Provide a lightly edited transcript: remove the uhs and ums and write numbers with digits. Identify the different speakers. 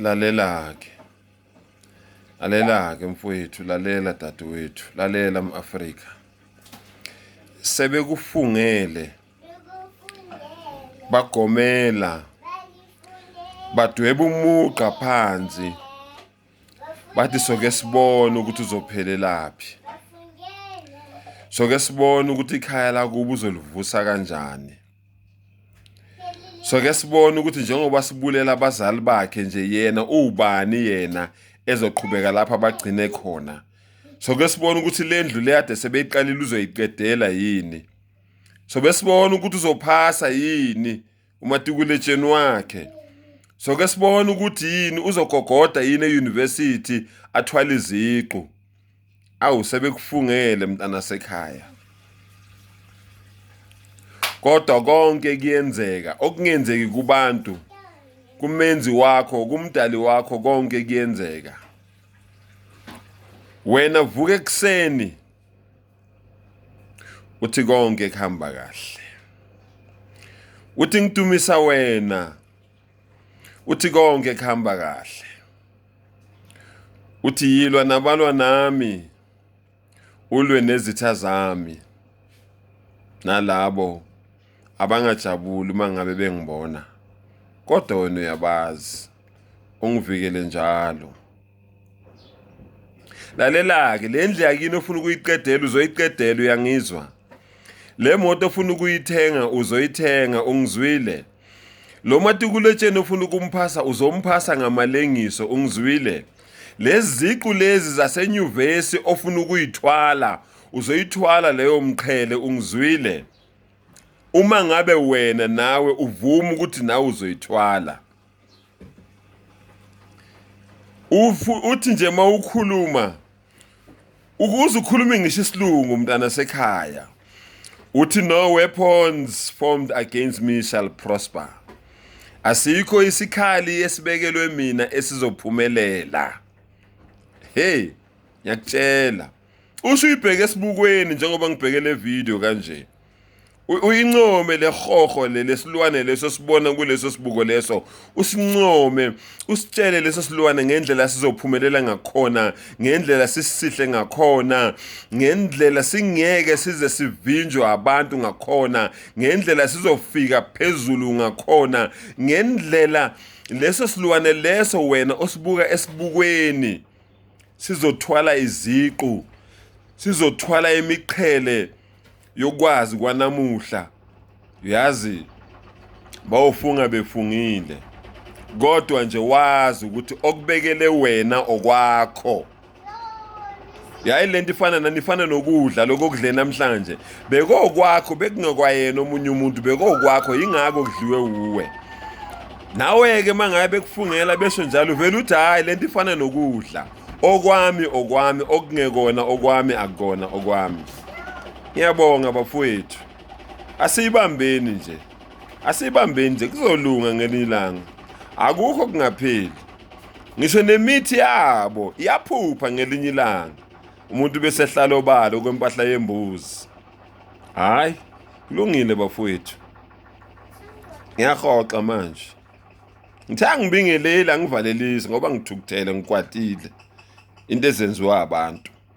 Speaker 1: Lalela-ke, lalela-ke mfowethu, lalela dadewethu, lalela m-Afrika. Sebekufungele bagomela badweba umugqa phansi bathi soke sibone ukuthi uzophelelaphi, soke sibone ukuthi ikhaya lakubo uzolivusa kanjani. Soke sibone ukuthi njengoba sibulela abazali bakhe nje yena uwubani yena ezoqhubeka lapha bagcine khona. Soke sibone ukuthi le ndlu le kade sebeyiqalile uzoyiqedela yini. Sobe sibone ukuthi uzophasa yini umatikuletsheni wakhe. Soke sibone ukuthi yini uzogogoda yini e-university athwale iziqu. Awu sebekufungele mntana sekhaya. Kodwa konke kuyenzeka, okungenzeki kubantu kumenzi wakho, kumdali wakho konke kuyenzeka. Wena vuka ekuseni uthi konke kuhamba kahle. Uthi ngidumisa wena uthi konke kuhamba kahle. Uthi yilwa nabalwa nami ulwe nezitha zami nalabo abangajabuli uma ngabe bengibona kodwa wena uyabazi ungivikele njalo. Lalela-ke le ndlu yakini ofuna ukuyiqedela uzoyiqedela uyangizwa. Le moto ofuna ukuyithenga uzoyithenga ungizwile. Lo matikuletsheni ofuna ukumphasa uzomphasa ngamalengiso ungizwile. Lezi ziqu lezi zasenyuvesi ofuna ukuyithwala uzoyithwala leyo mqhele ungizwile. Uma ngabe wena nawe uvuma ukuthi nawe uzoyithwala. Uthi nje uma ukhuluma ukuze ukhulume ngisho isilungu mntana sekhaya uthi no weapons formed against me shall prosper. Asikho isikhali esibekelwe mina esizophumelela. Hey, ngiyakutshela. Usho uyibheke esibukweni njengoba ngibheke le video kanje. Uyincome le hoho le lesilwane leso sibona kuleso sibuko leso, usincome usitshele leso silwane ngendlela sizophumelela ngakhona, ngendlela sisihle ngakhona, ngendlela singeke size sivinjwe abantu ngakhona, ngendlela sizofika phezulu ngakhona, ngendlela leso silwane leso wena osibuka esibukweni sizothwala iziqu, sizothwala imiqhele yokwazi kwanamuhla. Uyazi bawufunga befungile, kodwa nje wazi ukuthi okubekele wena okwakho. Yayi lento ifana nani, ifana nokudla lokho okudle namhlanje bekokwakho, bekungekwayena omunye umuntu, bekokwakho, yingakho kudliwe wuwe. Nawe-ke uma ngabe bekufungela besho njalo vele uthi hhayi lento ifana nokudla, okwami okwami, okungekona okwami akukona okwami. Ngiyabonga bafowethu, asiyibambeni nje, asiyibambeni nje, kuzolunga ngelinye ilanga, akukho kungapheli. Ngisho nemithi yabo iyaphupha ngelinye ilanga, umuntu bese ehlala obala okwempahla yembuzi. Hhayi, kulungile bafowethu, ngiyahoxa manje. Ngithe angibingeleli, angivalelisi ngoba ngithukuthele, ngikwatile into ezenziwa abantu.